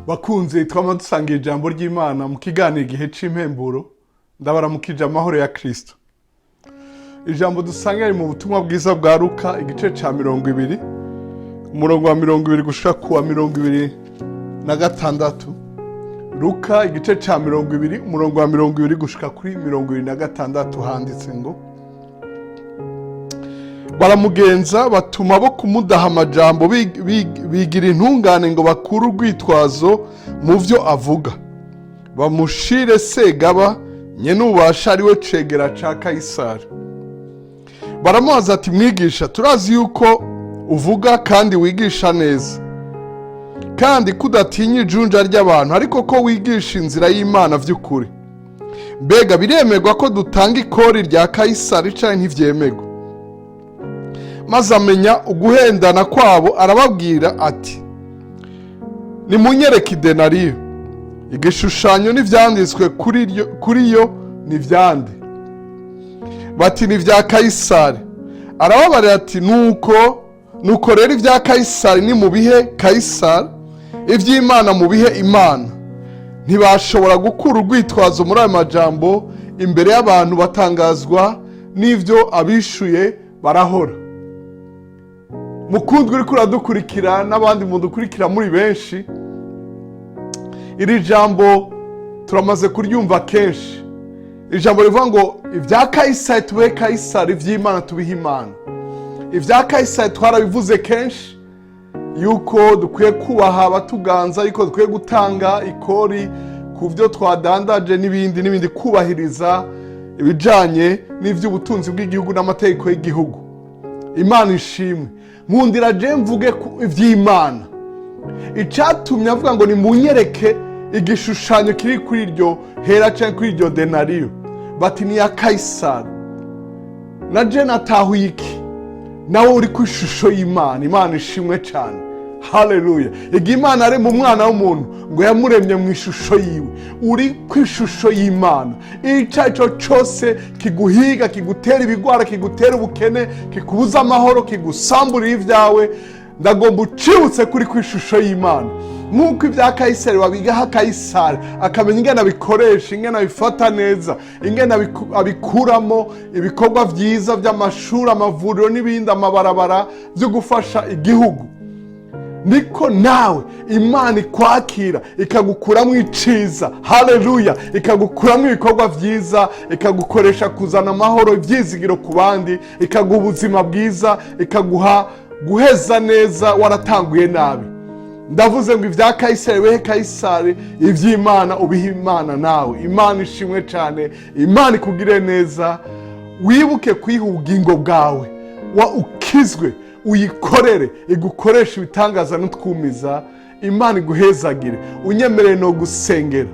Bakunze twama dusangira ijambo ry'Imana mu kiganiro Igihe c'Impemburo, ndabaramukije amahoro ya Kristo. Ijambo dusanga mu Butumwa Bwiza bwa Luka, igice ca 20, umurongo wa 20 gushika ku wa 26. Luka igice ca 20, umurongo wa 20 gushika kuri 26, handitse ngo: "Baramugenza, batuma bo kumudaha amajambo, bigira intungane ngo bakure urwitwazo mu byo avuga, bamushire segaba nyenubasha, ari we cegera ca Kayisari. Baramubaza ati: 'Mwigisha, turazi yuko uvuga kandi wigisha neza, kandi kudatinya ijunja ry'abantu, ariko ko wigisha inzira y'Imana vy'ukuri. Mbega biremerwa ko dutanga ikori rya Kayisari canke ntivyemerwa?' Maze amenya uguhendana kwabo, arababwira ati: 'Nimunyereke idenariyo. Igishushanyo n'ivyanditswe kuri yo ni vyande?' Bati: 'Ni ibya Kayisari.' Arababarira ati: 'Nuko nuko rero, ibya Kayisari ni mu bihe Kayisari, iby'Imana mu bihe Imana.' Ntibashobora gukura urwitwazo muri ayo majambo imbere y'abantu, batangazwa n'ibyo abishuye, barahora." Mukundwa uriko uradukurikira n'abandi mudukurikira muri benshi, iri jambo turamaze kuryumva kenshi, ijambo rivuga ngo ibya Kayisari tubihe Kayisari, iby'Imana tubihe Imana. Ibya Kayisari twarabivuze kenshi yuko dukwiye kubaha abatuganza, yuko dukwiye gutanga ikori ku byo twadandaje n'ibindi n'ibindi, kubahiriza ibijyanye n'iby'ubutunzi bw'igihugu n'amategeko y'igihugu. Imana ishimwe. Nkundira je mvuge ku iby'Imana. Icyatumye avuga ngo nimunyereke igishushanyo kiri kuri iryo hera cyangwa kuri iryo denariyo, bati ni iya Kayisari. Na je natahuye iki? Nawe uri ku ishusho y'Imana. Imana ishimwe cyane, haleluya. Igihe Imana arema umwana w'umuntu, ngo yamuremye mu ishusho yiwe. Uri ku ishusho y'Imana. Icyo ari cyo cyose kiguhiga, kigutera ibigwara, kigutera ubukene, kikubuza amahoro, kigusamburira ibyawe, ndagomba ucibutse kuri ku ishusho y'Imana. Nk'uko ibya Kayisari babigaha Kayisari, akamenya ingene abikoresha, ingene abifata neza, ingene abikuramo ibikorwa byiza by'amashuri, amavuriro n'ibindi, amabarabara, byo gufasha igihugu, niko nawe Imana ikwakira ikagukuramo iciza, haleluya, ikagukuramo ibikorwa byiza, ikagukoresha kuzana amahoro, ibyizigiro ku bandi, ikaguha ubuzima bwiza, ikaguha guheza neza waratanguye nabi. Ndavuze ngo ibya Kayisari wehe Kayisari, iby'Imana ubihe Imana nawe. Imana ishimwe cyane. Imana ikugire neza. Wibuke kuyiha ubugingo bwawe, wa ukizwe, uyikorere, igukoresha ibitangaza n'utwumiza. Imana iguhezagire. Unyemerere no gusengera.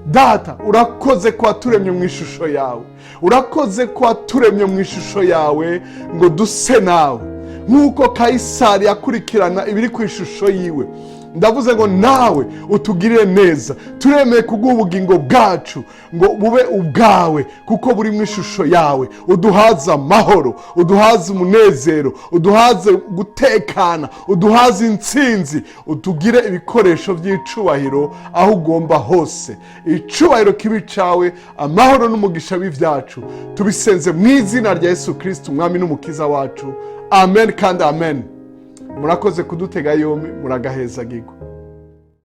Data, urakoze ko waturemye mu ishusho yawe. Urakoze ko waturemye mu ishusho yawe ngo duse nawe. Nk'uko Kayisari yakurikirana ibiri ku ishusho yiwe, ndavuze ngo nawe utugirire neza. Turemeye kuguha ubugingo bwacu ngo bube ubwawe, kuko buri mu ishusho yawe. Uduhaze amahoro, uduhaze umunezero, uduhaze gutekana, uduhaze intsinzi, utugire ibikoresho by'icubahiro aho ugomba hose. Icubahiro kibi cawe, amahoro n'umugisha w'ibyacu. Tubisenze mu izina rya Yesu Kristo, Umwami n'Umukiza wacu. Amen kandi amen. Murakoze kudutega yombi, muragahezagirwa.